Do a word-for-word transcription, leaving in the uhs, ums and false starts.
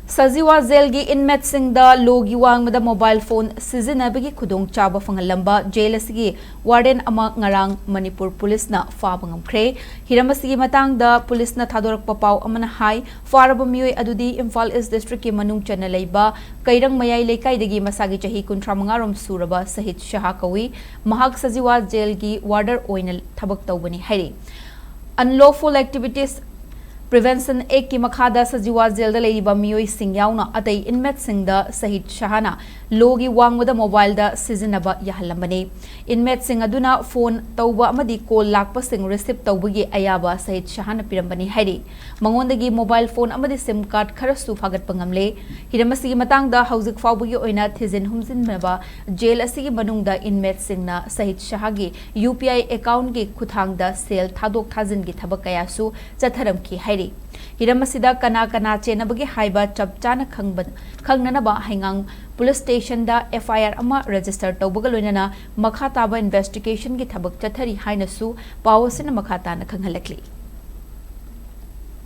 ꯁꯖꯤꯋꯥ ꯖꯦꯜꯒꯤ ꯏꯟꯃꯦꯠꯁꯤꯡꯗ ꯂꯣꯒꯤ ꯋꯥꯡꯃꯗ mobile phone ꯁꯤꯖꯤꯟꯅꯕꯒꯤ ꯈꯨꯗꯣꯡꯆꯥꯕ ꯐꯪꯍꯜꯂꯝꯕ ꯖꯦꯜ ꯑꯁꯤꯒꯤ ꯋꯥꯔꯗꯦꯟ ꯑꯃ ꯉꯔꯥꯡ ꯃꯅꯤꯄꯨꯔ ꯄꯨꯂꯤꯁꯅ ꯐꯥꯕ ꯉꯝꯈ꯭ꯔꯦ꯫ ꯍꯤꯔꯝ ꯑꯁꯤꯒꯤ ꯃꯇꯥꯡꯗ ꯄꯨꯂꯤꯁꯅ ꯊꯥꯗꯣꯔꯛꯄ ꯄꯥꯎ ꯑꯃꯅ ꯍꯥꯏ, ꯐꯥꯔꯕ ꯃꯤꯑꯣꯏ ꯑꯗꯨꯗꯤ ꯏꯝꯐꯥꯜ ꯏꯁ ꯗꯤꯁꯇ꯭ꯔꯤꯛꯀꯤ ꯃꯅꯨꯡ ꯆꯟꯅ ꯂꯩꯕ ꯀꯩꯔꯪ ꯃꯌꯥꯏ ꯂꯩꯀꯥꯏꯗꯒꯤ ꯃꯁꯥꯒꯤ ꯆꯍꯤ ꯀꯨꯟꯊ꯭ꯔꯥ ꯃꯉꯥ ꯔꯣꯝ ꯁꯨꯔꯕ ꯁꯍꯤꯗ ꯁꯍꯥ ꯀꯧꯏ꯫ ꯃꯍꯥꯛ ꯁꯖꯤꯋꯥ ꯖꯦꯜꯒꯤ ꯋꯥꯔꯗꯔ ꯑꯣꯏꯅ ꯊꯕꯛ ꯇꯧꯕꯅꯤ ꯍꯥꯏꯔꯤ꯫ Unlawful Activities Prevention Act ꯀꯤ ꯃꯈꯥꯗ ꯁꯖꯤꯋꯥ ꯖꯦꯜꯗ ꯂꯩꯔꯤꯕ ꯃꯤꯑꯣꯏꯁꯤꯡ ꯌꯥꯎꯅ ꯑꯇꯩ ꯏꯟꯃꯦꯠꯁꯤꯡꯗ ꯁꯍꯤꯗ ꯁꯍꯥꯅ ꯂꯣꯒꯤ ꯋꯥꯡꯃꯗ ꯃꯣꯕꯥꯏꯜꯗ ꯁꯤꯖꯤꯟꯅꯕ ꯌꯥꯍꯜꯂꯝꯕꯅꯤ꯫ ꯏꯟꯃꯦꯠꯁꯤꯡ ꯑꯗꯨꯅ ꯐꯣꯟ ꯇꯧꯕ ꯑꯃꯗꯤ ꯀꯣꯜ ꯂꯥꯛꯄꯁꯤꯡ ꯔꯤꯁꯤꯞ ꯇꯧꯕꯒꯤ ꯑꯌꯥꯕ ꯁꯍꯤꯗ ꯁꯍꯥꯅ ꯄꯤꯔꯝꯕꯅꯤ ꯍꯥꯏꯔꯤ꯫ ꯃꯉꯣꯟꯗꯒꯤ ꯃꯣꯕꯥꯏꯜ ꯐꯣꯟ ꯑꯃꯗꯤ ꯁꯤꯝ ꯀꯥꯔꯗ ꯈꯔꯁꯨ ꯐꯥꯒꯠꯄ ꯉꯝꯂꯦ꯫ ꯍꯤꯔꯝ ꯑꯁꯤꯒꯤ ꯃꯇꯥꯡꯗ ꯍꯧꯖꯤꯛ ꯐꯥꯎꯕꯒꯤ ꯑꯣꯏꯅ ꯊꯤꯖꯤꯟ ꯍꯨꯝꯖꯤꯟꯅꯕ ꯖꯦꯜ ꯑꯁꯤꯒꯤ ꯃꯅꯨꯡꯗ ꯏꯟꯃꯦꯠꯁꯤꯡꯅ ꯁꯍꯤꯗ ꯁꯍꯥꯒꯤ ꯌꯨ ꯄꯤ ꯑꯥꯏ ꯑꯦꯀꯥꯎꯟꯒꯤ ꯈꯨꯠꯊꯥꯡꯗ ꯁꯦꯜ ꯊꯥꯗꯣꯛ ꯊꯥꯖꯤꯟꯒꯤ ꯊꯕꯛ ꯀꯌꯥꯁꯨ ꯆꯠꯊꯔꯝꯈꯤ ꯍꯥꯏꯔꯤ꯫ ꯍꯤꯔꯝ ꯑꯁꯤꯗ ꯀꯅꯥ ꯀꯅꯥ ꯆꯦꯟꯅꯕꯒꯦ ꯍꯥꯏꯕ ꯆꯞ ꯆꯥꯅ ꯈꯪꯕ-, ꯈꯪꯅꯅꯕ ꯍꯩꯉꯥꯡ ꯄꯨꯂꯤꯁ ꯁ꯭ꯇꯦꯁꯟꯗ ꯑꯦꯐ ꯑꯥꯏ ꯑꯥꯔ ꯑꯃ ꯔꯦꯖꯤꯁꯇꯔ ꯇꯧꯕꯒ ꯂꯣꯏꯅꯅ ꯃꯈꯥ ꯇꯥꯕ ꯏꯟꯚꯦꯁꯇꯤꯒꯦꯁꯟꯒꯤ ꯊꯕꯛ ꯆꯠꯊꯔꯤ ꯍꯥꯏꯅꯁꯨ ꯄꯥꯎ ꯑꯁꯤꯅ ꯃꯈꯥ ꯇꯥꯅ ꯈꯪꯍꯜꯂꯛꯂꯤ꯫